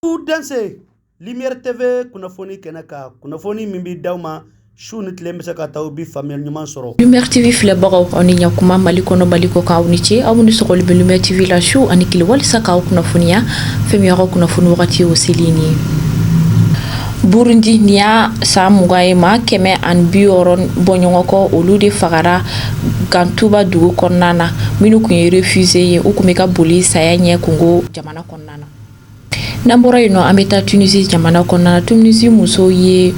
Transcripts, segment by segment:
Aw danse Lumière TV kunnafoni kɛnɛ kan, kunnafoni min bɛ d'aw ma su ni tile bɛ se ka taa bi faamuyali ɲuman sɔrɔ. Lumière TV filɛbagaw, aw ni ɲakuma Mali kɔnɔ, Mali kɔ kan, aw ni ce. Aw ni sɔgɔli bɛ Lumière TV la su ani tile walisa k'aw kunnafoniya. Fɛn min y'aw ka kunnafoni wagati o seli nin ye. Burundi, nin y'a san 20 ye, maa 160 bɔɲɔgɔn kɔ, olu de fagara Gantuba dugu kɔnɔna na, minnu tun ye réfugié ye, u tun bɛ ka boli saya ɲɛ Kongo jamana kɔnɔna na. N'an bɔra yen nɔ, an bɛ taa Tunisie jamana kɔnɔna na. Tunisie musow ye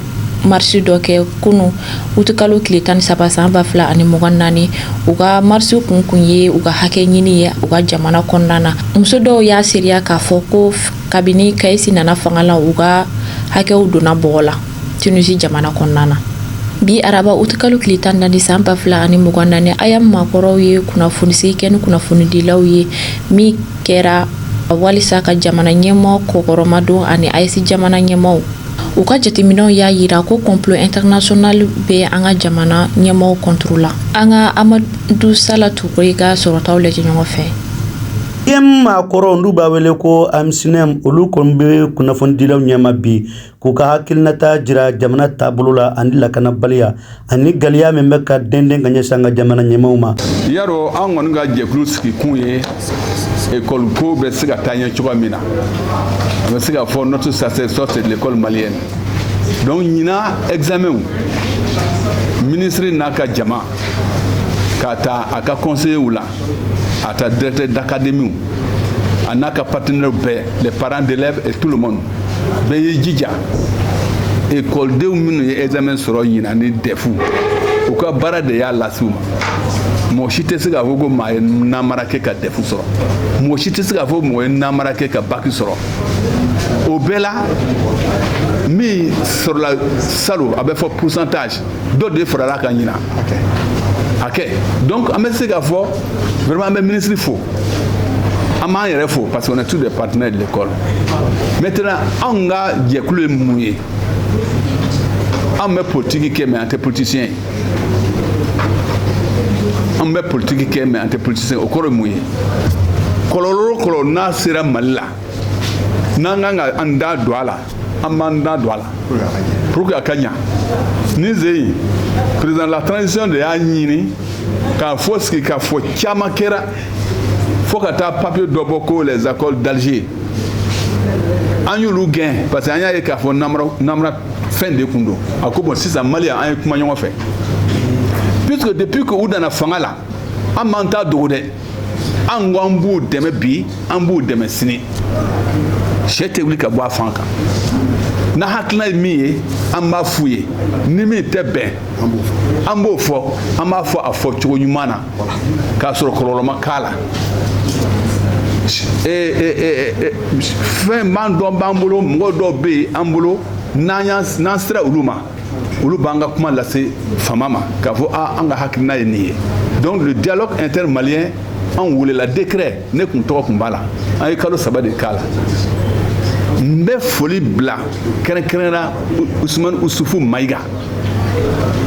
marche dɔ kɛ kunun, utikalo tile 13 san 2024. U ka marche kun ye u ka hakɛ ɲini ye u ka jamana kɔnɔna na. Muso dɔw y'a seereya k'a fɔ ko kabini Kayisi nana fanga la, u ka hakɛw donna bɔgɔ la Tunisie jamana kɔnɔna na. Bi araba, utikalo tile 14 san 2024, AEEM maakɔrɔw ye kunnafonisigi kɛ ni kunnafonidilaw ye min kɛra walisa ka jamana ɲɛmɔgɔ kɔkɔrɔmadon ani AES jamana ɲɛmɔgɔw. U ka jateminɛw y'a yira ko complot international bɛ an ka jamana ɲɛmɔgɔw contre la. An ka Amadu Sala Ture ka sɔrɔtaw lajɛ ɲɔgɔn fɛ. AEEM maakɔrɔw, n'u b'a wele ko AMSINEM, olu kɔni bɛ kunnafonidilaw ɲɛma bi k'u ka hakilinata jira jamana taabolo la ani lakanabaliya ani gɛlɛya min bɛ ka denden ka ɲɛsin an ka jamana ɲɛmaaw ma. Yarɔ, an kɔni ka jɛkulu sigikun ye école ko bɛ se ka taa ɲɛ cogoya min na. A bɛ se ka fɔ notre sacerdoce, c'est l'école malienne. Donc ɲinan examen, ministre n'a ka jama k'a ta a ka conseillers la, a ta directeur d'académie, a n'a ka partenaires bɛɛ, les parents d'élèves et tout le monde, bɛɛ y'i jija. Ekɔlidenw minnu ye examen sɔrɔ ɲinan ni DEF, u ka baara de y'a lase u ma. Mɔgɔ si tɛ se k'a fɔ ko maa ye namara kɛ ka DEF sɔrɔ, mɔgɔ si tɛ se k'a fɔ mɔgɔ ye namara kɛ ka bac sɔrɔ. O bɛɛ la, min sɔrɔla salon, a bɛ fɔ pourcentage dɔ de farala kan ɲinan a kɛ. Donc an bɛ se k'a fɔ vraiment an bɛ ministre fo, an b'an yɛrɛ fo, parce qu'on est tous des partenaires de l'école. Maintenant, anw ka jɛkulu ye mun ye? Anw bɛ politique kɛ, mais an tɛ politicien ye. An bɛ politique kɛ, mais an tɛ politicien. O kɔrɔ ye mun ye? Kɔlɔlɔ o kɔlɔlɔ n'a sera Mali la, n'an kan ka an da don a la, an b'an da don a la pour que a ka ɲa. Ni zen président de la transition de y'a ɲini k'a fɔ sigi k'a fɔ caman kɛra fo ka taa papier dɔ bɔ ko les accords d'Alger. An y'olu gɛn parce que an y'a ye k'a fɔ namara namara fɛn de kun don. A ko bon, sisan Mali, an ye kuma ɲɔgɔn fɛ, puisque depuis que u nana fanga la, an m'an ta dogo dɛ. An ko an b'u dɛmɛ bi, an b'u dɛmɛ sini. Sɛ tɛ wuli ka bɔ a fan kan. N'a hakilina ye min ye, an b'a f'u ye. Ni min tɛ bɛn, an b'o fɔ, an b'a fɔ a fɔ cogo ɲuman na k'a sɔrɔ kɔlɔlɔ ma k'a la. Fɛn b'an dɔn b'an bolo, mɔgɔ dɔw bɛ yen an bolo, n'an y'an n'an sera olu ma, olu b'an ka kuma lase faama ma k'a fɔ a an ka hakilina ye nin ye. Donc le dialogue intermalien, an welela décret, ne kun tɔgɔ kun b'a la, an ye kalo 3 de k'a la. N bɛ foli bila kɛrɛnkɛrɛnnenya Usumani Usufu Mayiga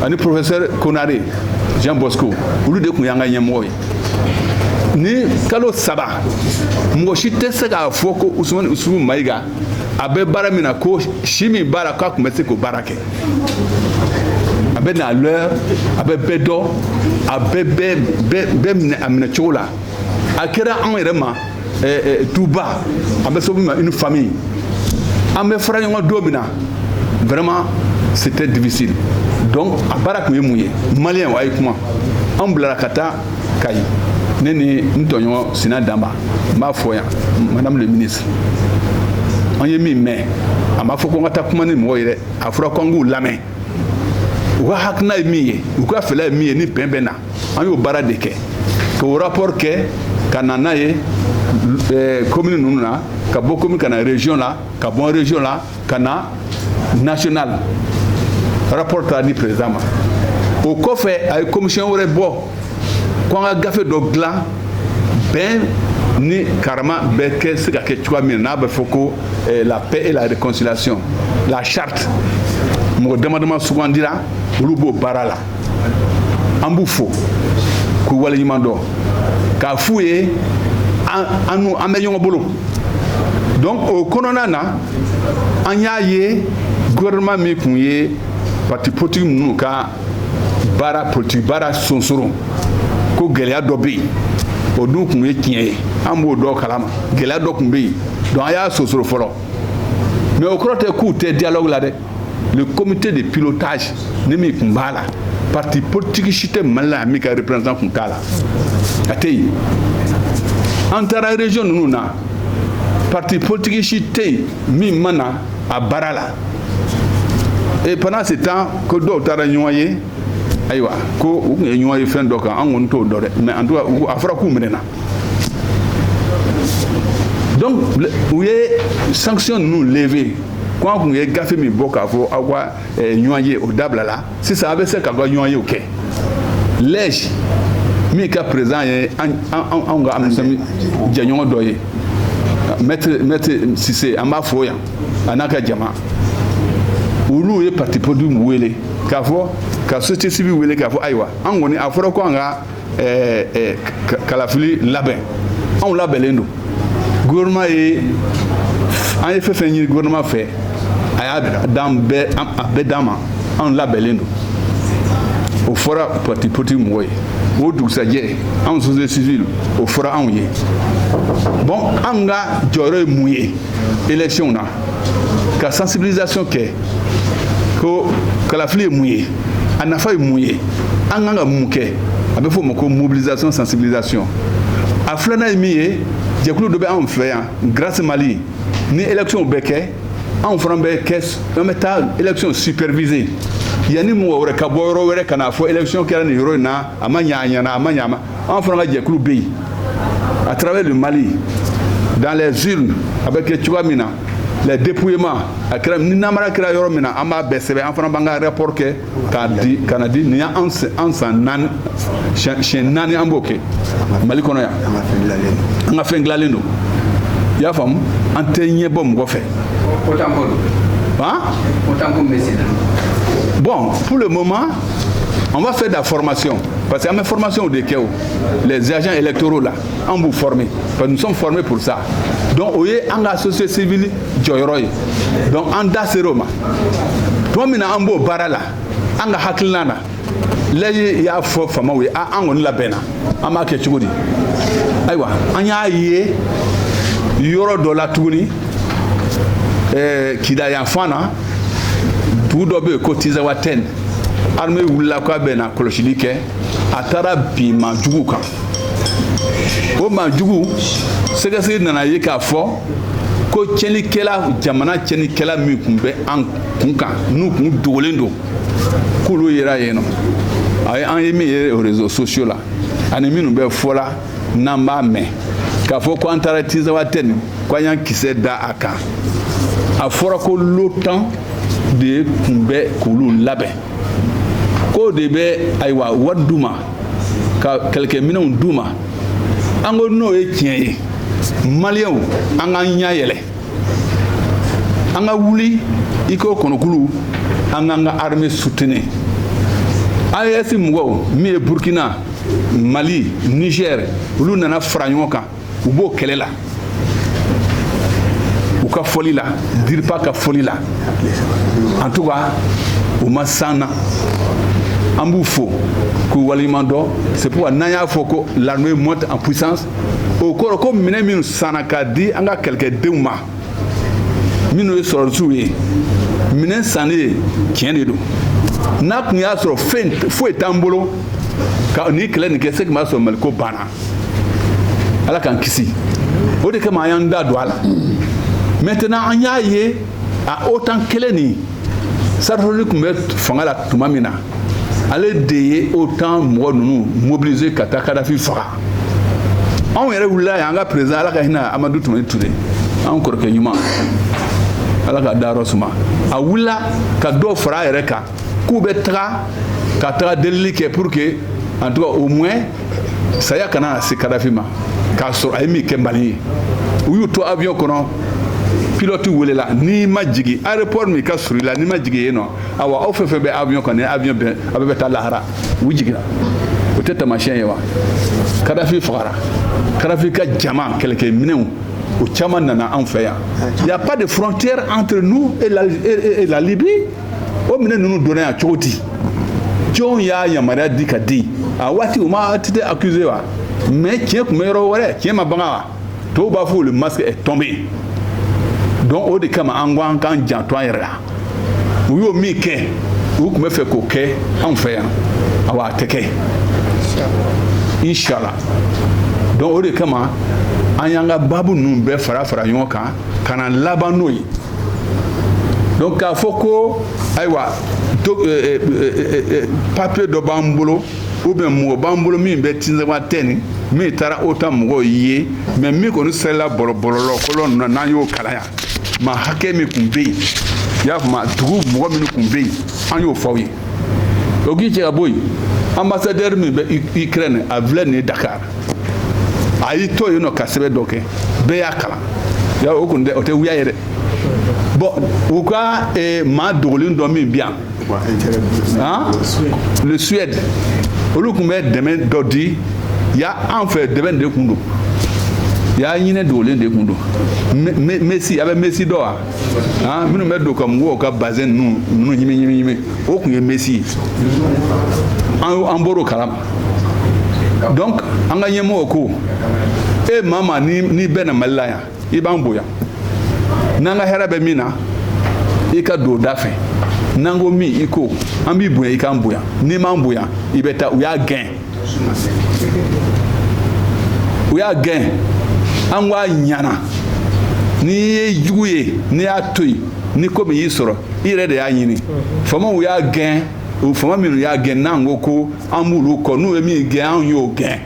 ani professeur Konare Jean Bosco, olu de tun y'an ka ɲɛmɔgɔ ye. Ni kalo 3, mɔgɔ si tɛ se k'a fɔ ko Usumani Usufu Mayiga a bɛ baara min na, ko si min b'a la, k'a tun bɛ se k'o baara kɛ. A bɛ na à l'heure, a bɛ bɛɛ dɔn, a bɛ bɛɛ bɛɛ bɛɛ minɛ a minɛ cogo la. A kɛra anw yɛrɛ ma duba, a bɛ se min ma une famille. An bɛ fara ɲɔgɔn don min na, vraiment c'était difficile. Donc a baara tun ye mun ye? Maliyɛn, a ye kuma. An bilara ka taa Kayi, ne ni n tɔɲɔgɔn Sina Danba. N b'a fɔ yan, madame le ministre, an ye min mɛn, a m'a fɔ ko n ka taa kuma ni mɔgɔ ye dɛ. A fɔra ko an k'u lamɛn, u ka hakilina ye min ye, u ka fɛɛrɛ ye min ye, ni bɛn bɛ na. An y'o baara de kɛ k'o rapport kɛ ka na n'a ye commune ninnu na, ka bɔ commune ka na région la, ka bɔ région la ka na national. Rapport taara di président ma. O kɔfɛ, a ye commission wɛrɛ bɔ ko an ka gafe dɔ dilan, bɛn ni karama bɛ kɛ se ka kɛ cogoya min na, n'a bɛ fɔ ko la paix et la réconciliation, la charte. Mɔgɔ dama dama sugandira, olu b'o baara la. An b'u fo k'u waleɲuman dɔn, k'a f'u ye an bɛ ɲɔgɔn bolo. Donc o kɔnɔna na, an y'a ye gouvernement min tun ye parti politique ninnu ka baara, politique baara sonsoro, ko gɛlɛya dɔ bɛ yen. O dun tun ye tiɲɛ ye, an b'o dɔw kalama, gɛlɛya dɔ tun bɛ yen. Donc an y'a sonsoro fɔlɔ, mais o kɔrɔ tɛ k'u tɛ dialogue la dɛ. Le comité de pilotage ni min tun b'a la, parti politique si tɛ Mali la min ka représentant tun t'a la, a tɛ yen. An taara région ninnu na, parti politique si tɛ yen min ma na a baara la. Et pendant ce temps ko dɔw taara ɲɔgɔn ye, ayiwa, ko u tun ye ɲɔgɔn ye fɛn dɔ kan, an kɔni t'o dɔn dɛ, mais en tout cas a fɔra k'u minɛna. Donc u ye sanction ninnu lever, ko an tun ye gafe min bɔ k'a fɔ aw ka ɲɔgɔn ye, o dabila la. Sisan a bɛ se k'aw ka ɲɔgɔn ye o kɛ. L'AIGE min ka président ye anw ka jɛɲɔgɔn dɔ ye, maître Sise, an b'a fo yan a n'a ka jama, olu ye parti politique wele k'a fɔ, ka société civile wele k'a fɔ: ayiwa, an kɔni, a fɔra ko an ka kalafili labɛn, anw labɛnlen don. Gouvernement ye, an ye fɛn fɛn ɲini gouvernement fɛ, a y'a d'an bɛɛ, a bɛɛ d'an ma, anw labɛnlen don. O fɔra parti politique mɔgɔw ye. O dugusajɛ, anw société civile, o fɔra anw ye. Bon, anw ka jɔyɔrɔ ye mun ye élection na? Ka sensibilisation kɛ ko kalafili ye mun ye, a nafa ye mun ye, an kan ka mun kɛ. A bɛ fɔ o ma ko mobilisation, sensibilisation. A filanan ye min ye, jɛkulu dɔ bɛ anw fɛ yan, Grâce Mali. Ni élection bɛ kɛ, anw fana bɛ kɛ, an bɛ taa élection superviser yanni mɔgɔ wɛrɛ ka bɔ yɔrɔ wɛrɛ ka n'a fɔ élection kɛra nin yɔrɔ in na, a ma ɲɛ, a ɲɛna, a ma ɲɛ, a ma. Anw fana ka jɛkulu bɛ yen à travers le Mali, dans les urnes, a bɛ kɛ cogoya min na, les dépouillements, a kɛra ni namara kɛra yɔrɔ min na, an b'a bɛɛ sɛbɛn, an fana b'an ka rapport kɛ k'a di ka na di. Nin y'an an san 4, siɲɛ 4 an b'o kɛ Mali kɔnɔ yan. An ka fɛn dilanlen don, i y'a faamu, an tɛ ɲɛ bɔ mɔgɔ fɛ. Han? Bon, pour le moment, on va faire de la formation. Parce qu'an bɛ formation de kɛ o. Les agents électoraux là, an b'u former. Parce que nous sommes formés pour ça. Donc o ye an ka société civile jɔyɔrɔ ye. Donc an da ser'o ma. Tuma min na an b'o baara la, an ka hakilina na, l'AIGE y'a fɔ faamaw ye: a an kɔni labɛnna, an b'a kɛ cogo di? Ayiwa, an y'a ye yɔrɔ dɔ la tuguni, Kida yanfan na, dugu dɔ bɛ yen ko Tizawatɛni, armée wulila k'a bɛ na kɔlɔsili kɛ, a taara bin maajuguw kan. O maajugu sɛgɛsɛgɛ nana ye k'a fɔ ko tiɲɛnikɛla, jamana tiɲɛnikɛla min tun bɛ an kun kan, n'u kun dogolen don, k'olu yera yen nɔ. A ye an ye min ye réseaux sociaux la ani minnu bɛ fɔ la, n'an b'a mɛn k'a fɔ ko an taara Tizawatɛni, ko an y'an kisɛ da a kan, a fɔra ko l'OTAN de tun bɛ k'olu labɛn, k'o de bɛ, ayiwa, wari d'u ma ka kɛlɛkɛminɛnw d'u ma. An ko n'o ye tiɲɛ ye, Maliyɛnw, an k'an ɲɛ yɛlɛ, an ka wuli i ko kɔnɔkulu, an k'an ka armée soutenir. AES mɔgɔw min ye Burkina, Mali, Niger, olu nana fara ɲɔgɔn kan, u b'o kɛlɛ la. U ka fɔli la, DIRPA ka fɔli la, en tout cas u ma san na, an b'u fo k'u waleɲuman dɔn. C'est pourquoi n'an y'a fɔ ko l'armée monte en puissance, o kɔrɔ ko minɛn minnu sanna k'a di an ka kɛlɛkɛdenw ma, minnu ye sɔrɔdasiw ye, minɛn sannen tiɲɛ de don. N'a tun y'a sɔrɔ fɛn foyi t'an bolo ka ni kɛlɛ nin kɛ, se tun b'a sɔrɔ Maliko banna. Ala k'an kisi. O de kama an y'an da don a la. Maintenant, an y'a ye a OTAN kelen nin, Sarkozy tun bɛ fanga la tuma min na, ale de ye OTAN mɔgɔ ninnu mobiliser ka taa Kadafi faga. Anw yɛrɛ wulila yan, an ka président, Ala ka hinɛ Amadu Tumani Ture, an kɔrɔkɛ ɲuman, Ala ka dayɔrɔ suma, a wulila ka dɔw fara a yɛrɛ kan k'u bɛ taga ka taga delili kɛ pour que, en tout cas, au moins saya kana se Kadafi ma, k'a sɔrɔ a ye min kɛ Mali ye. U y'u to avion kɔnɔ, pilote welela: n'i ma jigin aéroport min ka surun i la, n'i ma jigin yen nɔ, awa, aw fɛn fɛn bɛ avion kɔnɔ, ni avion bɛɛ, a bɛɛ bɛ taa lahara. U jiginna. O tɛ taamasiyɛn ye wa? Kadafi fagara, Kadafi ka jama kɛlɛkɛminɛnw O caman nana anw fɛ yan. Il y a pas de frontière entre nous et la Libye. O minɛn ninnu donna yan cogo di? Jɔn y'a yamaruya di ka di? A waati u ma ATT accusé wa? Mais tiɲɛ tun bɛ yɔrɔ wɛrɛ, tiɲɛ ma baga wa? Tɔw b'a fɔ le masque est tombé. Donc o de kama an ko an k'an janto an yɛrɛ la. U y'o min kɛ, u tun bɛ fɛ k'o kɛ anw fɛ yan. Awa, a tɛ kɛ, inshallah. Donc o de kama an y'an ka baabu ninnu bɛɛ fara fara ɲɔgɔn kan ka na laban n'o ye. Donc k'a fɔ ko ayiwa, papier dɔ b'an bolo ou bien mɔgɔ b'an bolo min bɛ Tinzawatɛni, min taara OTAN mɔgɔw ye, mais min kɔni sɛbɛnla bɔlɔlɔ kɔlɔn ninnu na, n'an y'o kalan yan, maa hakɛ min tun bɛ yen, i y'a faamu, dugu mɔgɔ minnu tun bɛ yen, an y'o fɔ aw ye. O k'i cɛ ka bɔ yen, ambassadeur min bɛ Ukraine, a filɛ nin ye Dakar, a y'i to yen nɔ ka sɛbɛn dɔ kɛ, bɛɛ y'a kalan. Ya o kun tɛ, o tɛ wuya ye dɛ. Bon, u ka maa dogolen dɔ min bɛ yan, han, le Suède, olu tun bɛ dɛmɛ dɔ di ya an fɛ. Dɛmɛ de kun don ya, ɲinɛ dogolen de kun don. Messi, a bɛ Messi dɔn wa? Han, minnu bɛ don ka mɔgɔw ka bazin ninnu ɲimi ɲimi ɲimi, o tun ye Messi ye. An bɔr'o kalama. Donc an ka ɲɛmɔgɔw ko e maa ma, ni bɛɛ na Mali la yan, i b'an bonya. N'an ka hɛrɛ bɛ min na, i ka don o da fɛ. N'an ko min, i ko an b'i bonya, i k'an bonya. N'i m'an bonya, i bɛ taa. U y'a gɛn, u y'a gɛn. An ko a ɲana. N'i ye jugu ye, n'i y'a to yen, ni ko min y'i sɔrɔ, i yɛrɛ de y'a ɲini. Faamaw y'a gɛn. O faama minnu y'a gɛn, n'an ko ko an b'olu kɔ, n'u ye min gɛn, anw y'o gɛn.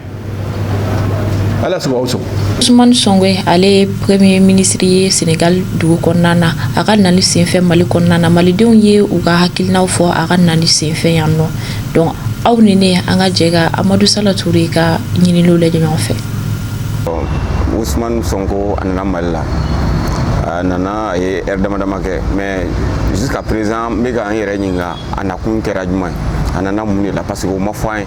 Ala sago aw sago. Ousmane Sonko, ale ye premier ministre ye Senegal dugu kɔnɔna na. A ka nali senfɛ Mali kɔnɔna na, malidenw ye u ka hakilinaw fɔ a ka nali senfɛ yan nɔ. Donc aw ni ne, an ka jɛ ka Amadu Sala Ture ka ɲininiw lajɛ ɲɔgɔn fɛ. Ousmane Sonko, a nana Mali la, a nana, a ye heure dama dama kɛ, mais jusqu'à présent n bɛ ka n yɛrɛ ɲininka a nakun kɛra jumɛn ye, a nana mun de la, parce que o ma fɔ an ye.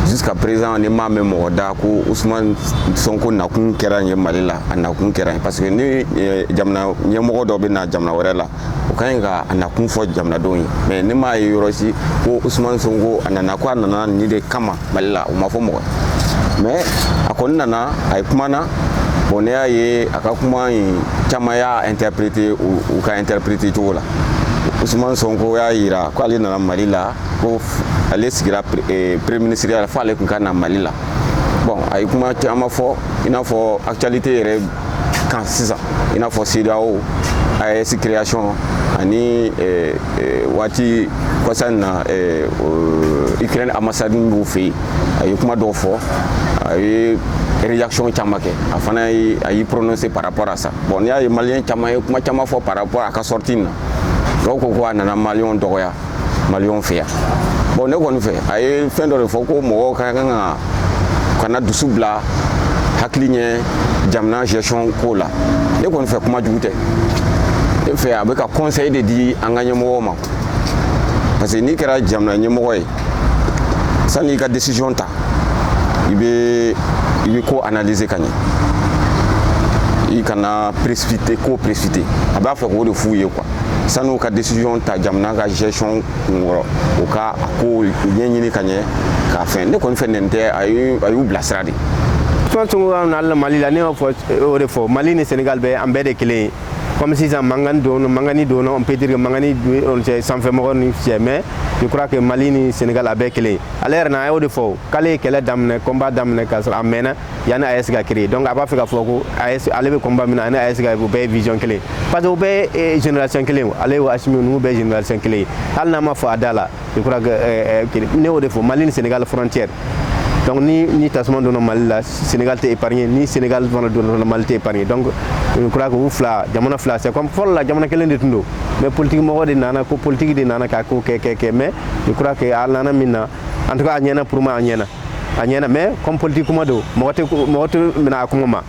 Jusqu'à présent ne m'a mɛn mɔgɔ da ko Ousmane Sonko nakun kɛra nin ye Mali la, a nakun kɛra nin, parce que ni jamana ɲɛmɔgɔ dɔ bɛ na jamana wɛrɛ la, o ka ɲi ka a nakun fɔ jamanadenw ye. Mais ne m'a ye yɔrɔ si ko Ousmane Sonko a nana, ko a nana nin de kama Mali la, o ma fɔ mɔgɔ ye. Mais a kɔni nana, a ye kuma na. Bon, ne y'a ye a ka kuma in, caman y'a interpréter u ka interpréter cogo la. Ousmane Sonko y'a yira ko ale nana Mali la, ko ale sigira premier ministre la, fo ale tun ka na Mali la. Bon, a ye kuma caman fɔ, i n'a fɔ actualité yɛrɛ kan sisan, i n'a fɔ CEDEAO, AES création, ani waati kɔsa in na Ukraine ambassade b'u fɛ yen. A ye kuma dɔw fɔ, a ye réaction caman kɛ, a fana ye a y'i prononcé par rapport à ça. Bon, n'i y'a ye malien caman ye kuma caman fɔ par rapport à ka sortie in na, dɔw ko ko a nana maliyɛnw dɔgɔya maliyɛnw fɛ yan. Bon, ne kɔni fɛ, a ye fɛn dɔ de fɔ ko mɔgɔw ka kan ka kana dusu bila hakili ɲɛ jamana gestion ko la. Ne kɔni fɛ, kuma jugu tɛ. Ne fɛ, a bɛ ka conseil de di an ka ɲɛmɔgɔw ma, parce que n'i kɛra jamana ɲɛmɔgɔ ye, sanni i ka décision ta, i bɛ ko analyser ka ɲɛ, i kana précipiter, ko précipiter. A b'a fɛ k'o de f'u ye quoi, san'u ka décision ta jamana ka gestion kunkɔrɔ, u ka a ko ɲɛɲini ka ɲɛ k'a fɛn. Ne kɔni fɛ, nin tɛ, a y'u bilasira de. Ousmane Sonko ka nali la Mali la, ne b'a fɔ o de fɔ, Mali ni Sénégal bɛɛ, an bɛɛ de kelen ye. Comme sisan mangani donna, mangani donna, on peut dire que mangani cɛ sanfɛmɔgɔ ni cɛ, mais je crois que Mali ni Sénégal a bɛɛ kelen ye. Ale yɛrɛ na, a y'o de fɔ k'ale ye kɛlɛ daminɛ, combat daminɛ k'a sɔrɔ a mɛnna yanni AES ka créer. Donc a b'a fɛ ka fɔ ko AES, ale bɛ combat min na, ani AES ka, o bɛɛ ye vision kelen, parce que o bɛɛ ye génération kelen ye. Ale ye Assimi ninnu bɛɛ génération kelen ye, hali n'a ma fɔ a da la. Je crois que ne y'o de fɔ, Mali ni Sénégal frontière. Donc ni tasuma donna Mali la, Sénégal tɛ épargné, ni Sénégal fana donna, Mali tɛ épargné. Donc je crois que u fila, jamana fila, c'est comme fɔlɔ la, jamana kelen de tun don, mais politique mɔgɔ de nana, ko politique de nana k'a ko kɛ kɛ kɛ. Mais je crois que a nana min na, en tout cas a ɲɛna pour moi, a ɲɛna, a ɲɛna. Mais comme politique kuma don, mɔgɔ tɛ minɛ a kuma ma.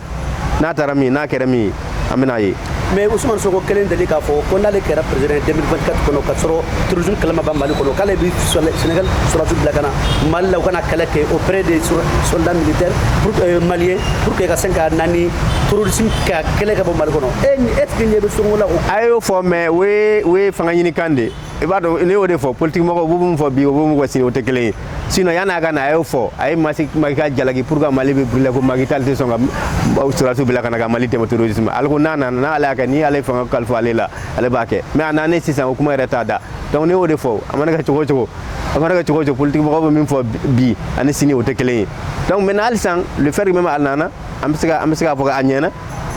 N'a taara min, n'a kɛra min ye, an bɛna ye. Mais Ousmane Sonko kelen deli k'a fɔ ko n'ale kɛra président 2024 kɔnɔ, ka sɔrɔ terrorisme kɛlɛ ma ban Mali kɔnɔ, k'ale bɛ Sénégal sɔrɔdasiw bila ka na Mali la, u kana kɛlɛ kɛ auprès des soldats militaires pour maliens, pour que ka se ka na ni terrorisme ka kɛlɛ ka bɔ Mali kɔnɔ. E, est ce que ɲɛ bɛ Sonko la o? A y'o fɔ, mais o ye fanga ɲini kan de. I b'a dɔn, ne y'o de fɔ, politique mɔgɔw b'u mun fɔ bi, o b'u mun fɔ sini, o tɛ kelen ye. Sinon yan'a ka na, a y'o fɔ, a ye Macky ka jalaki pour que Mali bɛ brûler, ko Macky Sall tɛ sɔn ka sɔrɔdasiw bila ka na ka Mali dɛmɛ terrorisme. Ale ko n'a nana, n'ale y'a kɛ, ni ale fanga kalifa ale la, ale b'a kɛ. Mais a nanen sisan, o kuma yɛrɛ t'a da. Donc ne y'o de fɔ, a mana kɛ cogo o cogo, a mana kɛ cogo o cogo, politique mɔgɔw bɛ min fɔ bi ani sini, o tɛ kelen ye. Donc maintenant, hali sisan, le fait que même a nana, an bɛ se k'a fɔ a ɲɛna,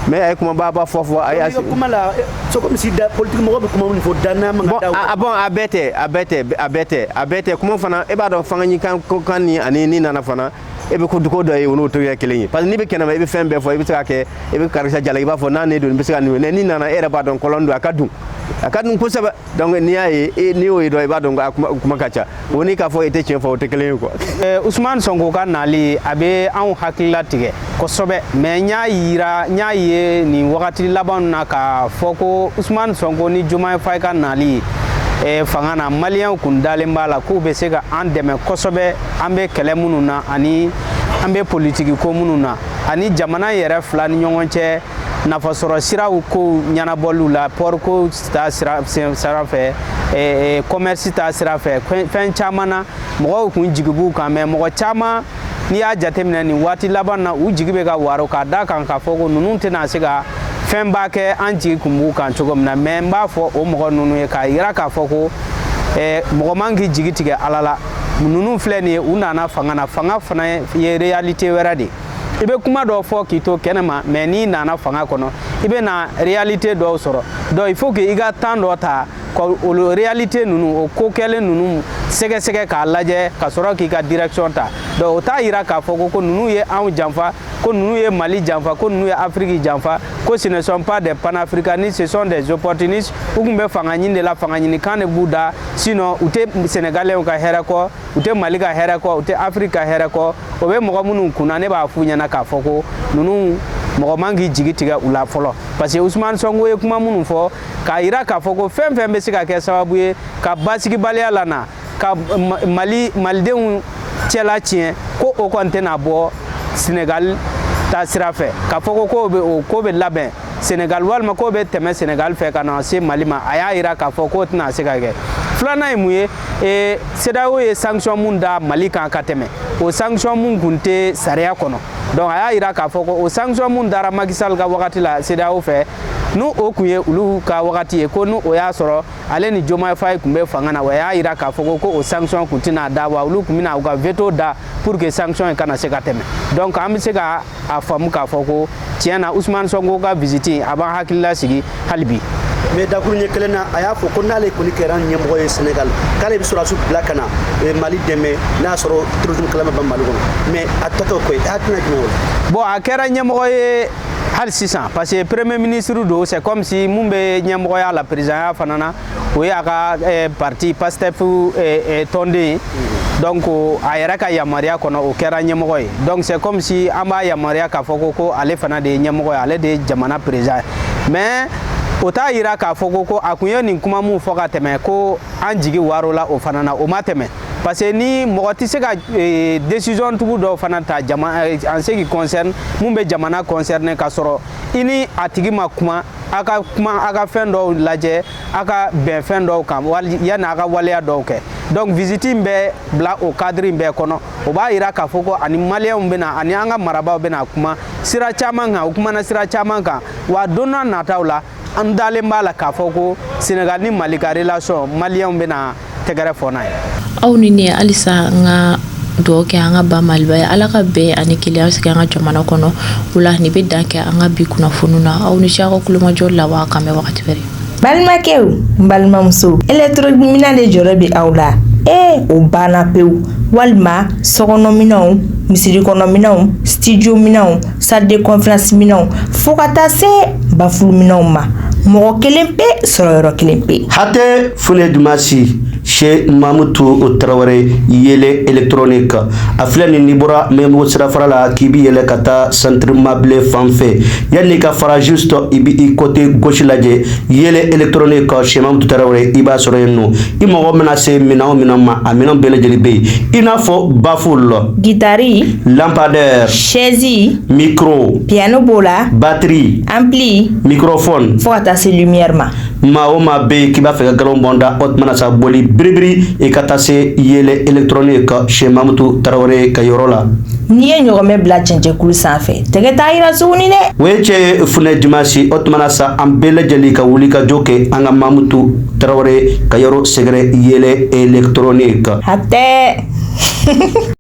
mais a ye kumaba ba fɔ a ye. Kuma la, c'est comme si da politique mɔgɔ bɛ kuma min fɔ, danaya man ka da. Bon, a bon, a bɛɛ tɛ, a bɛɛ tɛ, a bɛɛ tɛ, a bɛɛ tɛ. Kuma fana, e b'a dɔn, fanga ɲi kan ko kan ni ani ni nana fana, e bɛ ko dɔ ye, o n'o tɛ kɛ kelen ye, parce que n'i bɛ kɛnɛma, i bɛ fɛn bɛɛ fɔ, i bɛ se ka kɛ, i bɛ karisa jalaki, i b'a fɔ n'a ne don, i bɛ se ka nin, mais n'i nana, e yɛrɛ b'a dɔn kɔlɔn don, a ka dun, a ka dun kosɛbɛ. Donc n'i y'a ye, n'i y'o ye dɔrɔn, i b'a dɔn a kuma ka ca. O ni k'a fɔ i tɛ tiɲɛ fɔ, o tɛ kelen ye quoi. Ousmane Sonko ka nali, a bɛ anw hakilila tigɛ kosɛbɛ, mais n y'a yira, n y'a ye nin wagati laban na k'a fɔ ko Ousmane Sonko ni Diomaye Faye ka nali fanga na, maliyɛnw kun dalen b'a la k'u bɛ se ka an dɛmɛ kosɛbɛ, an bɛ kɛlɛ minnu na ani an bɛ politiki ko minnu na, ani jamana yɛrɛ fila ni ɲɔgɔn cɛ nafasɔrɔ siraw kow ɲɛnabɔliw la, port ko ta sira fɛ, commerce ta sira fɛ, fɛn caman na, mɔgɔw kun jigi b'u kan. Mais mɔgɔ caman, n'i y'a jateminɛ nin waati laban na, u jigi bɛ ka waro k'a da kan k'a fɔ ko ninnu tɛna se ka fɛnba kɛ an jigi kun b'u kan cogo min na. Mais n b'a fɔ o mɔgɔ ninnu ye k'a yira k'a fɔ ko mɔgɔ man k'i jigi tigɛ Ala la. Ninnu filɛ nin ye, u nana fanga na, fanga fana ye réalité wɛrɛ de. I bɛ kuma dɔw fɔ k'i to kɛnɛma, mais n'i nana fanga kɔnɔ, i bɛ na réalité dɔw sɔrɔ. Donc il faut que i ka temps dɔ ta ka olu réalité ninnu, o ko kɛlen ninnu sɛgɛsɛgɛ k'a lajɛ, ka sɔrɔ k'i ka direction ta. Donc o t'a yira k'a fɔ ko ninnu ye anw janfa, ko ninnu ye Mali janfa, ko ninnu ye Afrique janfa, ko ce ne sont pas des panafricanistes, ce sont des opportunistes. U tun bɛ fanga ɲini de la, fanga ɲini kan de b'u da. Sinon u tɛ Sénégalais ka hɛrɛ kɔ, u tɛ Mali ka hɛrɛ kɔ, u tɛ Afrique ka hɛrɛ kɔ. O bɛ mɔgɔ minnu kunna, ne b'a f'u ɲɛna k'a fɔ ko ninnu, mɔgɔ man k'i jigi tigɛ u la fɔlɔ, parce que Ousmane Sonko ye kuma minnu fɔ k'a yira k'a fɔ ko fɛn fɛn bɛ se ka kɛ sababu ye ka basigibaliya lana, ka Mali malidenw cɛla tiɲɛ, ko o kɔni tɛna bɔ Sénégal ta sira fɛ, k'a fɔ ko bɛ o ko bɛ labɛn Sénégal walima k'o bɛ tɛmɛ Sénégal fɛ ka na se Mali ma. A y'a yira k'a fɔ k'o tɛna se ka kɛ. Filanan ye mun ye? CEDEAO ye sanction mun da Mali kan ka tɛmɛ, o sanction mun kun tɛ sariya kɔnɔ. Donc a y'a yira k'a fɔ ko o sanction mun dara Macky Sall ka wagati la CEDEAO fɛ, n'o o kun ye olu ka wagati ye, ko n'o o y'a sɔrɔ ale ni Diomaye Faye tun bɛ fanga na, o y'a yira k'a fɔ ko o sanction kun tɛna da wa, olu kun bɛna u ka veto da pour que sanction in kana se ka tɛmɛ. Donc an bɛ se ka a faamu k'a fɔ ko tiɲɛ na, Ousmane Sonko ka visite, a b'an hakili lasigi hali bi. Mais dakuru ɲɛ kelen na, a y'a fɔ ko n'ale kɔni kɛra ɲɛmɔgɔ ye Sénégal, k'ale bɛ sɔrɔdasiw bila ka na Mali dɛmɛ n'a y'a sɔrɔ terrorisme kɛlɛ ma ban Mali kɔnɔ. Mais a tɔ tɛ o ko ye, hakilina jumɛn o la? Bon, a kɛra ɲɛmɔgɔ ye hali sisan, parce que premier ministre don, c'est comme si mun bɛ ɲɛmɔgɔya la présidentya fana na, o ye a ka parti PASTEF tɔnden ye. Donc a yɛrɛ ka yamaruya kɔnɔ, o kɛra ɲɛmɔgɔ ye. Donc c'est comme si an b'a yamaruya k'a fɔ ko ale fana de ye ɲɛmɔgɔ ye, ale de ye jamana président ye. Mais o t'a yira k'a fɔ ko a kun ye nin kuma mun fɔ ka tɛmɛ, ko an jigi waro la o fana na, o ma tɛmɛ, parce que ni mɔgɔ tɛ se ka décision tugu dɔw fana ta jama en ce qui concerne mun bɛ jamana concerné, ka sɔrɔ i ni a tigi ma kuma, a ka kuma, a ka fɛn dɔw lajɛ, a ka bɛn fɛn dɔw kan wali yanni a ka waleya dɔw kɛ. Donc visite in bɛ bila o cadre in bɛɛ kɔnɔ. O b'a yira k'a fɔ ko ani maliyɛnw bɛna, ani an ka marabaaw bɛna kuma sira caman kan. U kumana sira caman kan wa, don n'a nataw la, an dalen b'a la k'a fɔ ko Sénégal ni Mali ka relation, maliyɛnw bɛna tɛgɛrɛ fɔ n'a ye. Aw ni ne, halisa n ka dugawu kɛ an ka ba Maliba ye, Ala ka bɛn ani kelenya sigi an ka jamana kɔnɔ. O la nin bɛ dan kɛ an ka bi kunnafoniw na. Aw ni ce aw ka kulomajɔ la wa, k'an bɛn wagati wɛrɛ. Balimakɛw, n balimamuso, électronique de jɔrɔ bɛ aw la. Ee, o banna pewu. Walima sokɔnɔminɛnw, misiri kɔnɔminɛnw, studio minɛnw, salle de conférence minɛnw, fo ka taa se bafulu minɛnw ma, mɔgɔ kelen pe sɔrɔ yɔrɔ kelen pe. Hatɛ fune dumasi. Chez Mamutu Tarawele, Yele Électronique. A filɛ nin, n'i bɔra Mɛmugu sirafara la k'i bi yɛlɛ ka taa Centre Mabile fan fɛ, yanni ka fara, juste i bi i côté gauche lajɛ, Yele Électronique chez Mamutu Tarawele, i b'a sɔrɔ yen nɔ. I mago mana se minɛn o minɛn ma, a minɛn bɛɛ lajɛlen bɛ yen, i n'a fɔ baffle, guitare, lampadaire, chaise, micro, piano b'o la, batterie, ampli, microphone, fo ka taa se lumière ma. Maa o maa bɛ yen k'i b'a fɛ ka galon bɔn da, o tuma na sa, boli biribiri i ka taa se Yele Électronique chez Mamutu Tarawele ka yɔrɔ la. N'i ye ɲɔgɔmɛ bila cɛncɛnkulu sanfɛ, tɛgɛ t'a yira tuguni dɛ. O ye cɛ ye funɛ dimanche. O tuma na sa, an bɛɛ lajɛlen ka wuli ka jɔ kɛ an ka Mamutu Tarawele ka yɔrɔ sɛgɛrɛ, Yele Électronique. A tɛ.